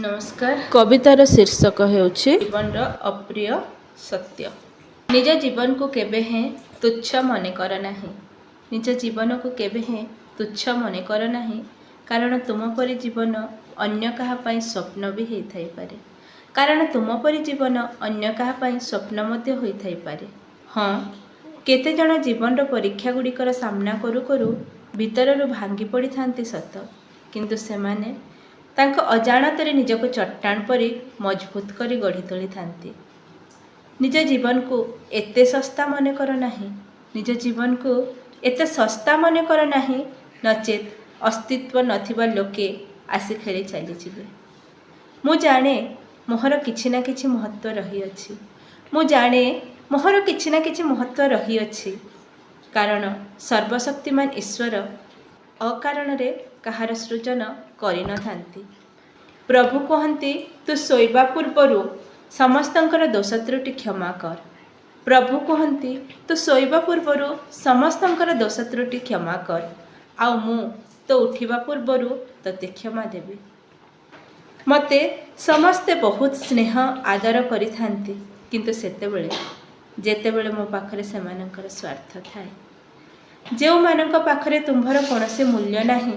ନମସ୍କାର। କବିତାର ଶୀର୍ଷକ ହେଉଛି ଜୀବନର ଅପ୍ରିୟ ସତ୍ୟ। ନିଜ ଜୀବନକୁ କେବେ ହେଁ ତୁଚ୍ଛ ମନେ କର ନାହିଁ। ନିଜ ଜୀବନକୁ କେବେ ହେଁ ତୁଚ୍ଛ ମନେ କର ନାହିଁ, କାରଣ ତୁମ ପରି ଜୀବନ ଅନ୍ୟ କାହା ପାଇଁ ସ୍ୱପ୍ନ ବି ହେଇଥାଇପାରେ। କାରଣ ତୁମ ପରି ଜୀବନ ଅନ୍ୟ କାହା ପାଇଁ ସ୍ୱପ୍ନ ମଧ୍ୟ ହୋଇଥାଇପାରେ। ହଁ, କେତେଜଣ ଜୀବନର ପରୀକ୍ଷା ଗୁଡ଼ିକର ସାମ୍ନା କରୁ କରୁ ଭିତରରୁ ଭାଙ୍ଗି ପଡ଼ିଥାନ୍ତି ସତ, କିନ୍ତୁ ସେମାନେ ତାଙ୍କ ଅଜାଣତରେ ନିଜକୁ ଚଟ୍ଟାଣ ପରି ମଜବୁତ କରି ଗଢ଼ି ତୋଳିଥାନ୍ତି। ନିଜ ଜୀବନକୁ ଏତେ ଶସ୍ତା ମନେ କର ନାହିଁ। ନିଜ ଜୀବନକୁ ଏତେ ଶସ୍ତା ମନେ କର ନାହିଁ, ନଚେତ୍ ଅସ୍ତିତ୍ୱ ନଥିବା ଲୋକେ ଆସି ଖେଳି ଚାଲିଯିବେ। ମୁଁ ଜାଣେ ମୋହର କିଛି ନା କିଛି ମହତ୍ତ୍ୱ ରହିଅଛି। ମୁଁ ଜାଣେ ମୋହର କିଛି ନା କିଛି ମହତ୍ତ୍ୱ ରହିଅଛି, କାରଣ ସର୍ବଶକ୍ତିମାନ ଈଶ୍ୱର ଅକାରଣରେ କାହାର ସୃଜନ କରିନଥାନ୍ତି। ପ୍ରଭୁ କୁହନ୍ତି, ତୁ ଶୋଇବା ପୂର୍ବରୁ ସମସ୍ତଙ୍କର ଦୋଷ ତ୍ରୁଟି କ୍ଷମା କର। ପ୍ରଭୁ କୁହନ୍ତି, ତୁ ଶୋଇବା ପୂର୍ବରୁ ସମସ୍ତଙ୍କର ଦୋଷ ତ୍ରୁଟି କ୍ଷମା କର, ଆଉ ମୁଁ ତୋ ଉଠିବା ପୂର୍ବରୁ ତୋତେ କ୍ଷମା ଦେବି। ମୋତେ ସମସ୍ତେ ବହୁତ ସ୍ନେହ ଆଦର କରିଥାନ୍ତି, କିନ୍ତୁ ସେତେବେଳେ ଯେତେବେଳେ ମୋ ପାଖରେ ସେମାନଙ୍କର ସ୍ୱାର୍ଥ ଥାଏ। ଯେଉଁମାନଙ୍କ ପାଖରେ ତୁମ୍ଭର କୌଣସି ମୂଲ୍ୟ ନାହିଁ,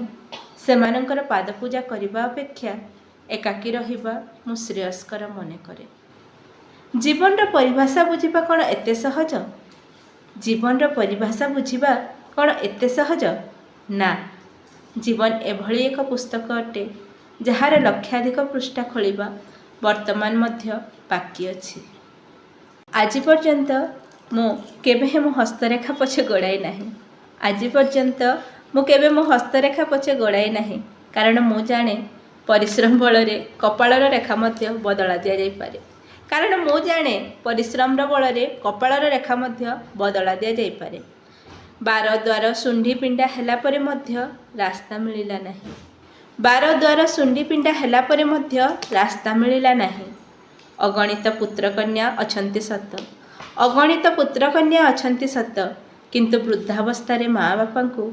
ସେମାନଙ୍କର ପାଦପୂଜା କରିବା ଅପେକ୍ଷା ଏକାକୀ ରହିବା ମୁଁ ଶ୍ରେୟସ୍କର ମନେ କରେ। ଜୀବନର ପରିଭାଷା ବୁଝିବା କ'ଣ ଏତେ ସହଜ? ଜୀବନର ପରିଭାଷା ବୁଝିବା କ'ଣ ଏତେ ସହଜ? ନା, ଜୀବନ ଏଭଳି ଏକ ପୁସ୍ତକ ଅଟେ, ଯାହାର ଲକ୍ଷାଧିକ ପୃଷ୍ଠା ଖୋଲିବା ବର୍ତ୍ତମାନ ମଧ୍ୟ ବାକି ଅଛି। ଆଜି ପର୍ଯ୍ୟନ୍ତ ମୁଁ କେବେ ମୋ ହସ୍ତରେଖା ପଛେ ଗୋଡ଼ାଇ ନାହିଁ। ଆଜି ପର୍ଯ୍ୟନ୍ତ ମୁଁ କେବେ ମୋ ହସ୍ତରେଖା ପଛେ ଗୋଡ଼ାଇ ନାହିଁ, କାରଣ ମୁଁ ଜାଣେ ପରିଶ୍ରମ ବଳରେ କପାଳର ରେଖା ମଧ୍ୟ ବଦଳା ଦିଆଯାଇପାରେ। କାରଣ ମୁଁ ଜାଣେ ପରିଶ୍ରମର ବଳରେ କପାଳର ରେଖା ମଧ୍ୟ ବଦଳା ଦିଆଯାଇପାରେ। ବାର ଦ୍ୱାର ଶୁଣ୍ଢି ପିଣ୍ଡା ହେଲା ପରେ ମଧ୍ୟ ରାସ୍ତା ମିଳିଲା ନାହିଁ। ବାର ଦ୍ୱାର ଶୁଣ୍ଢି ପିଣ୍ଡା ହେଲା ପରେ ମଧ୍ୟ ରାସ୍ତା ମିଳିଲା ନାହିଁ। ଅଗଣିତ ପୁତ୍ରକନ୍ୟା ଅଛନ୍ତି ସତ, ଅଗଣିତ ପୁତ୍ରକନ୍ୟା ଅଛନ୍ତି ସତ, କିନ୍ତୁ ବୃଦ୍ଧାବସ୍ଥାରେ ମା ବାପାଙ୍କୁ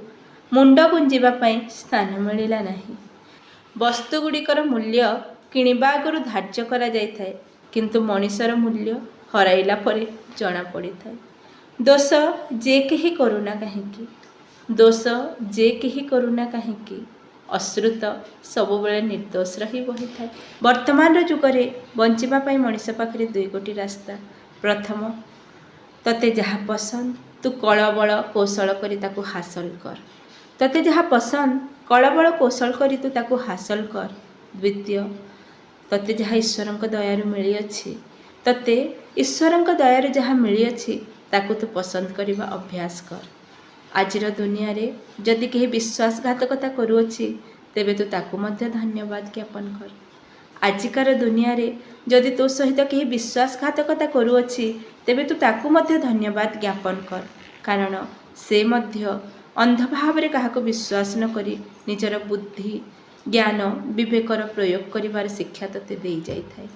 ମୁଣ୍ଡ ଗୁଞ୍ଜିବା ପାଇଁ ସ୍ଥାନ ମିଳିଲା ନାହିଁ। ବସ୍ତୁ ଗୁଡ଼ିକର ମୂଲ୍ୟ କିଣିବା ଆଗରୁ ଧାର୍ଯ୍ୟ କରାଯାଇଥାଏ, କିନ୍ତୁ ମଣିଷର ମୂଲ୍ୟ ହରାଇଲା ପରେ ଜଣାପଡ଼ିଥାଏ। ଦୋଷ ଯେ କେହି କରୁନା କାହିଁକି, ଦୋଷ ଯେ କେହି କରୁନା କାହିଁକି, ଅଶ୍ରୁ ତ ସବୁବେଳେ ନିର୍ଦ୍ଦୋଷ ରହି ବହିଥାଏ। ବର୍ତ୍ତମାନର ଯୁଗରେ ବଞ୍ଚିବା ପାଇଁ ମଣିଷ ପାଖରେ ଦୁଇ ଗୋଟି ରାସ୍ତା। ପ୍ରଥମ, ତୋତେ ଯାହା ପସନ୍ଦ ତୁ କଳବଳ କୌଶଳ କରି ତାକୁ ହାସଲ କର। ତୋତେ ଯାହା ପସନ୍ଦ କଳବଳ କୌଶଳ କରି ତୁ ତାକୁ ହାସଲ କର। ଦ୍ୱିତୀୟ, ତୋତେ ଯାହା ଈଶ୍ୱରଙ୍କ ଦୟାରୁ ମିଳିଅଛି, ତୋତେ ଈଶ୍ୱରଙ୍କ ଦୟାରୁ ଯାହା ମିଳିଅଛି ତାକୁ ତୁ ପସନ୍ଦ କରିବା ଅଭ୍ୟାସ କର। ଆଜିର ଦୁନିଆରେ ଯଦି କେହି ବିଶ୍ୱାସଘାତକତା କରୁଅଛି, ତେବେ ତୁ ତାକୁ ମଧ୍ୟ ଧନ୍ୟବାଦ ଜ୍ଞାପନ କର। ଆଜିକାର ଦୁନିଆରେ ଯଦି ତୋ ସହିତ କେହି ବିଶ୍ୱାସଘାତକତା କରୁଅଛି, ତେବେ ତୁ ତାକୁ ମଧ୍ୟ ଧନ୍ୟବାଦ ଜ୍ଞାପନ କର, କାରଣ ସେ ମଧ୍ୟ ଅନ୍ଧ ଭାବରେ କାହାକୁ ବିଶ୍ୱାସ ନ କରି ନିଜର ବୁଦ୍ଧି, ଜ୍ଞାନ, ବିବେକର ପ୍ରୟୋଗ କରିବାର ଶିକ୍ଷା ତୋତେ ଦେଇଯାଇଥାଏ।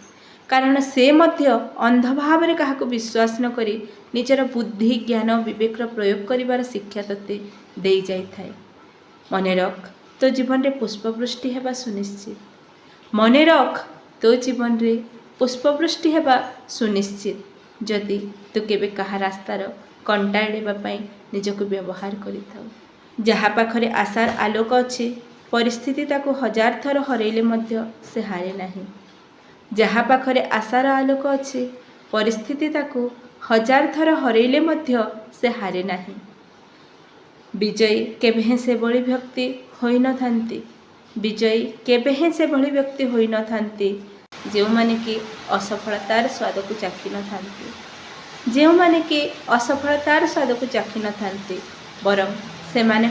କାରଣ ସେ ମଧ୍ୟ ଅନ୍ଧ ଭାବରେ କାହାକୁ ବିଶ୍ୱାସ ନ କରି ନିଜର ବୁଦ୍ଧି, ଜ୍ଞାନ, ବିବେକର ପ୍ରୟୋଗ କରିବାର ଶିକ୍ଷା ତୋତେ ଦେଇଯାଇଥାଏ। ମନେ ରଖ, ତୋ ଜୀବନରେ ପୁଷ୍ପବୃଷ୍ଟି ହେବା ସୁନିଶ୍ଚିତ। ମନେ ରଖ, ତୋ ଜୀବନରେ ପୁଷ୍ପବୃଷ୍ଟି ହେବା ସୁନିଶ୍ଚିତ, ଯଦି ତୁ କେବେ କାହା ରାସ୍ତାର କଣ୍ଟା ଏଡ଼ାଇବା ପାଇଁ ନିଜକୁ ବ୍ୟବହାର କରିଥାଉ। ଯାହା ପାଖରେ ଆଶାର ଆଲୋକ ଅଛି, ପରିସ୍ଥିତି ତାକୁ ହଜାର ଥର ହରାଇଲେ ମଧ୍ୟ ସେ ହାରେ ନାହିଁ। ଯାହା ପାଖରେ ଆଶାର ଆଲୋକ ଅଛି, ପରିସ୍ଥିତି ତାକୁ ହଜାର ଥର ହରାଇଲେ ମଧ୍ୟ ସେ ହାରେ ନାହିଁ। ବିଜୟୀ କେବେ ହେଁ ସେଭଳି ବ୍ୟକ୍ତି ହୋଇନଥାନ୍ତି। ବିଜୟୀ କେବେ ହେଁ ସେଭଳି ବ୍ୟକ୍ତି ହୋଇନଥାନ୍ତି, ଯେଉଁମାନେ କି ଅସଫଳତାର ସ୍ୱାଦକୁ ଚାଖିନଥାନ୍ତି। ଯେଉଁମାନେ କି ଅସଫଳତାର ସ୍ୱାଦକୁ ଚାଖିନଥାନ୍ତି, ବରଂ ସେମାନେ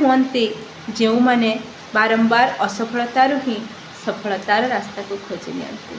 ହୁଅନ୍ତି ଯେଉଁମାନେ ବାରମ୍ବାର ଅସଫଳତାରୁ ହିଁ ସଫଳତାର ରାସ୍ତାକୁ ଖୋଜି ନିଅନ୍ତି।